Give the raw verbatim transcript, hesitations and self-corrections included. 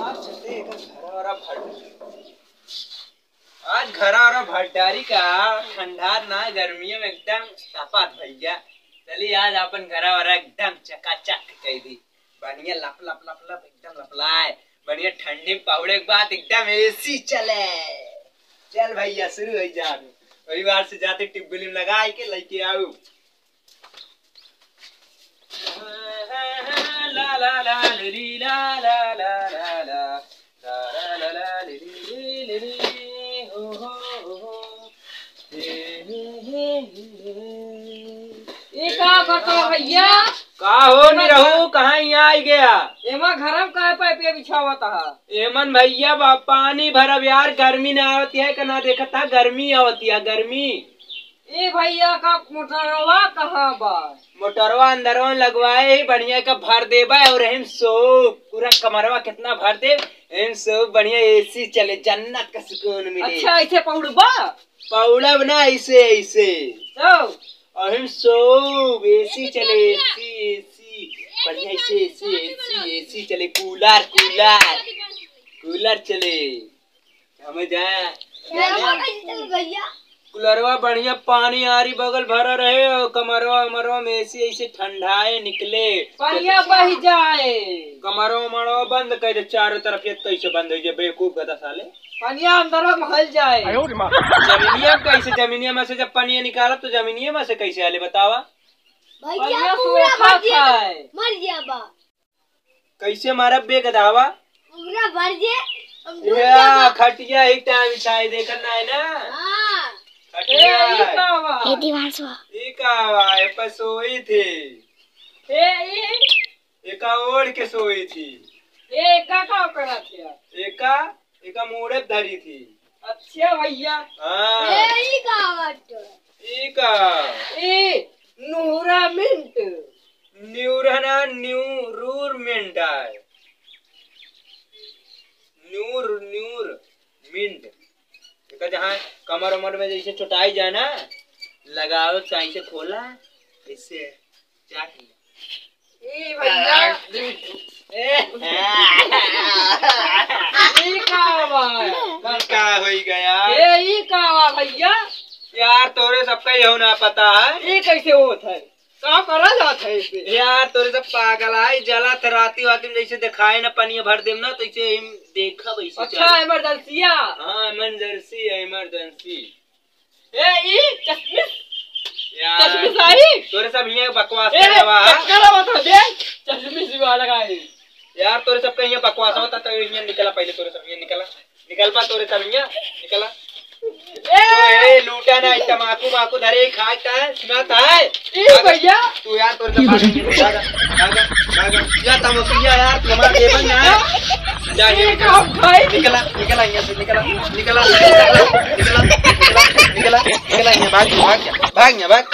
आज चलते हैं घर वाला भर-, आज घरा और भंडारी का ठंडा ना, गर्मियों में एकदम तापात भैया। चलिए आज अपन घरा और एकदम चकाचक कइ दी, बढ़िया लप लप लप लप एकदम लपलाए, बढ़िया ठंडी में पहुड़े के बाद एकदम एसी चले। चल भैया शुरू होइ जा, वही बार से जाते ट्यूबवेल में लगाइ के लइके आउ। ई का करत हो भैया? का हो निरहू, कहाँ हियाँ आइ गया? एमा घरम काहे पाइपिया बिछावत ह? एमन भैया बा-, पानी भरब यार, गर्मी ना आवत है का ना देखत ह, गर्मी आवत है, गर्मी। ए भैया का मोटरवा कहाँ बा? मोटरवा अंदरवा लगवाए ही, बढ़िया का भर देबा और हम सो पूरा कमरवा कितना भर देब, हम सो बढ़िया एसी चले, जन्नत का सुकून मिले। अच्छा, ऐसे पौड़बा? पौड़ब ना, ऐसे, ऐसे। तो? और हम सो एसी चले, एसी, एसी, बढ़िया ऐसे एसी, एसी, एसी चले, कूलर, कूलर, कूलर चले। हमें जाए। क्या हुआ कैसे चल भैया? कुलरवा बढ़िया पानी आरी बगल भरा रहे और कमरवा उमरवा में एसी ऐसे ठंडाए निकले। पानिया बह जाए। कमरवा उमरवा बंद कर दे, चारों तरफ ये कैसे बंद हो जाए, बेवकूफ गधा साले। पानिया अंदर में हल जाए। जमीनिया में कैसे, जमीनिया में से जब पानी निकालब तो जमीनिया में से कैसे आले बतावा? भैया पानिया पूरा सूखा भर गया, है। मर गया बा। कैसे मारब बे गधावा? पूरा भर जे, हम डूब या जाबा। खटिया एक टाइम बिछाए देखत ना है ना? हाँ। खटिया। ए, ई का बा? ए, दीवान सुआ। ई का बा? ए पर सोई थी। ए, ई? एका ओढ़ के सोई थी। ए, एका का करत है? एका एका मूड़े धरी थी। अच्छा भैया। हाँ। ए, ई का बाटे? ई का? ई नूरा मिंट। न्यूरना न्यूरूर मिंट आए। न्यूर, न्यूर मिंट। एका जहाँ कमर उमर में जैसे चोटाई जाए ना, लगावे काई से खोला, इससे चाट लिया। ए भैया। ए, ई का बा? ई का होई गया? ए, ई का बा भैया? यार, तोरे सबका यहू ना पता है। ई कैसे होत है? का करा जात है इसे? यार, तोरे सब पागल है, जला थे राती वाती में जैसे दिखाए ना, पनिया भर देम ना, तो इसे हम देखा वैसे अच्छा, चल। इमरजेंसिया? हाँ, इमरजेंसी है, इमरजेंसी। ए, ई चश्मिश? यार, चश्मिश आई? तोरे सब हियाँ बकवास ए, करे बा। चक्कर आवत ह, देख, चश्मिश वाला का आई। यार, तोरे सब कहीं बकवास होता, तो हियाँ निकला पहले, तोरे सब हियाँ निकला। निकल बा, तोरे सब हियाँ निकला। ए! तो ए, लूटा ना, तमाकू माकू धरे, खाए का है, सुनाता है? ए, भैया। तू यार, तोरे सब भाग, भाग, भाग, भाग। या तमोसिया यार, तू हमारा देवन ना है। जा, ये ए, निकल। का भाई? निकला, निकला, यहाँ से निकला, निकला, निकला, निकला, निकला, निकला, निकला, यहाँ भाग, भाग, भाग, यहाँ भाग।